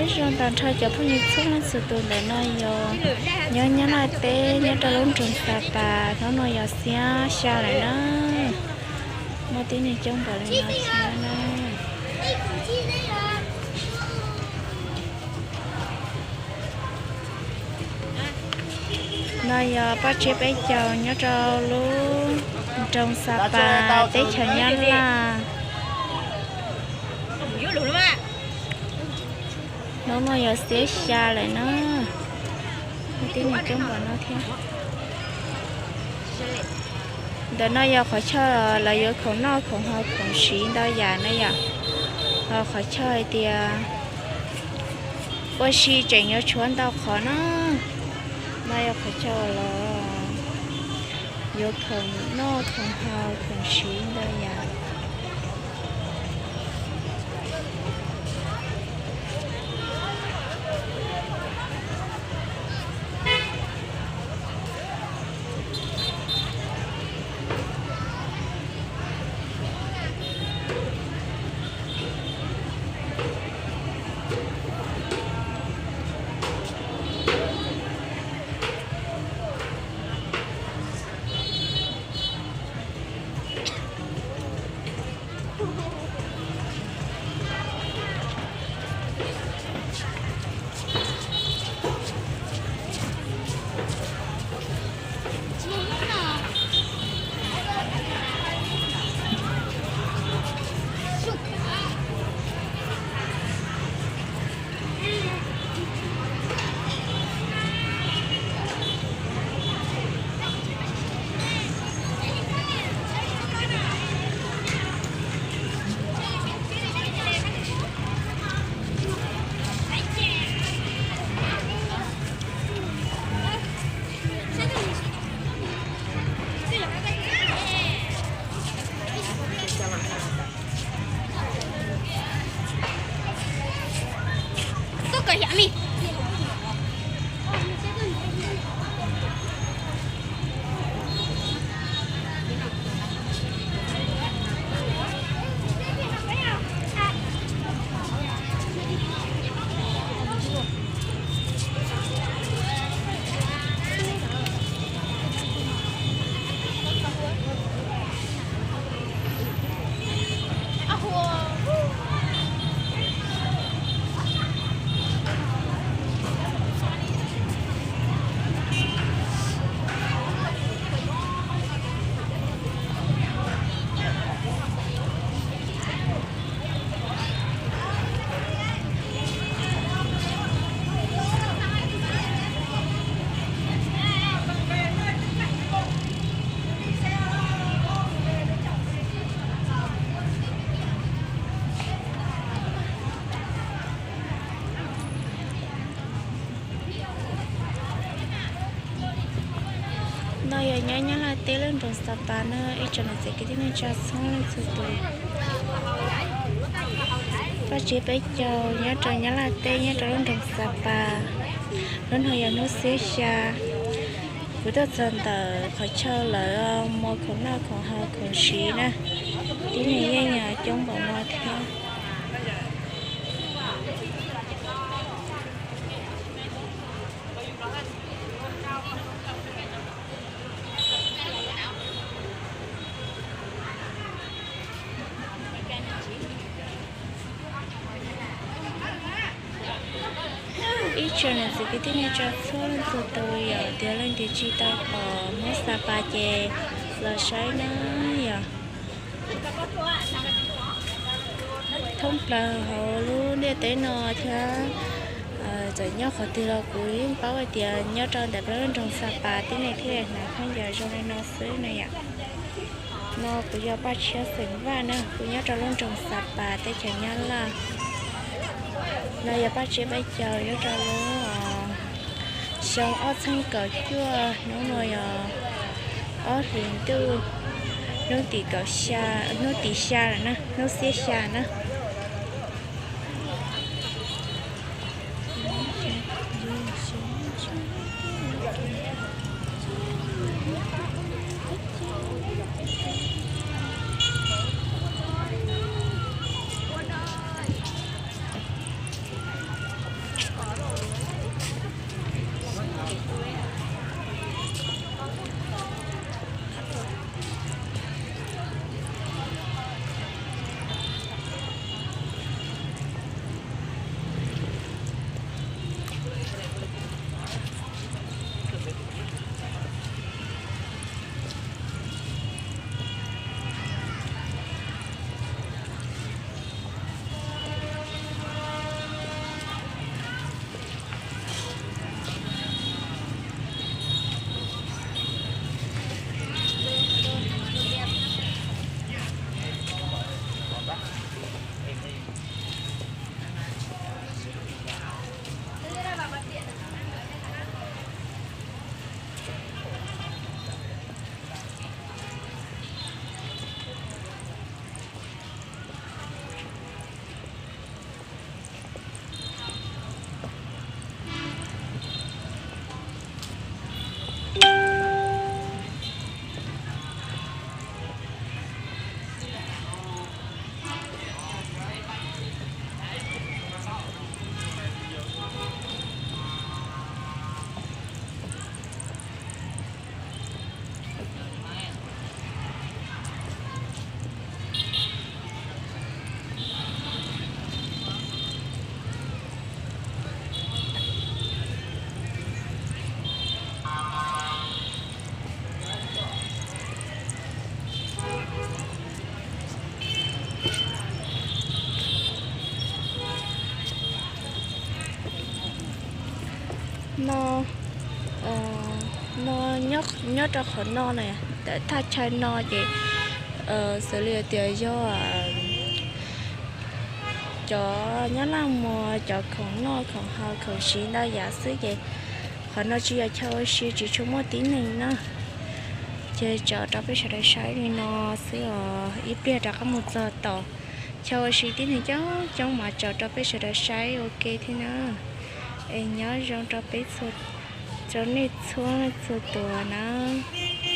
Zoo tag nrho cov phooj ywg txhua leej txhua tus, ntawm no yog nyob Nyab Laj teb nyob rau lub nroog Xa Pas, hnub no yog xiab xya lawm na. Muaj tib neeg coob npaum li no thiab na. No yog Paj Tsiab Peb Caug nyob rau lub nroog Xa Pas teb chaws Nyab Laj. Hnub no yog xiab xya lawm na. Muaj tib neeg coob npaum no thiab. Ntawm no yog qhov chaw lawv yuav khoom noj khoom haus khoom siv ntau yam na yom. Ho qhov chaw hais tias ua si tseem yuav tshuav ntau qhov na. No yog qhov chaw los yuav khoom noj khoom haus khoom siv ntau yam. No yog nyob Nyab Laj teb lub nroog Xa Pas na, ib tsoom niam txiv kwv tij neej tsa txhua leej txhua tus. Paj Tsiab Peb Caug nyob rau Nyab Laj teb nyob rau lub nroog Xa Pas. Hnub no yog hnub xiab xya, kuv tuaj txog ntawm qhov chaw lawv muag khoom noj khoom haus khoom siv na, tib neeg yeej coob npaum no thiab. Ib tsoom niam txiv kwv tij neej tsa txhua leej txhua tus, yog tias leej twg tsis tau pom Hmoob Xa Pas ces los saib na yom. Thoob plaws hauv lub ntiaj teb no thiab, txawm nyob qhov twg los kuv yeej paub hais tias nyob rau ntawm peb lub nroog Xa Pas tib neeg thiaj li hnav khaub ncaws zoo li no xwb na yom. No kuv yog Paj Tshiab xeem Vaj na, kuv nyob rau lub nroog Xa Pas teb chaws Nyab Laj. No yog Paj Tsiab Peb Caug nyob rau lub xyoo ob txhiab kaum cuaj, hnub no yog ob hlis ntuj, hnub tim kaum xya, hnub tim xya lawm na, hnub xiab xya na. No, nyob rau qhov no na, thaj chaw no ces xws li tias yog cov nyab laj muag cov khoom noj khoom haus khoom siv ntau yam xwb ces qhov no tsis yog chaw ua si, tsis tshua muaj tib neeg na. Ces tso rau peb sawv daws saib li no xwb os, ib pliag rov qab mus txog tom chaw ua si tib neeg coob coob mas tso rau peb sawv daws saib ua ke thiab na. Es nyob zoo rau peb, rau nej txhua txhua tus nawb.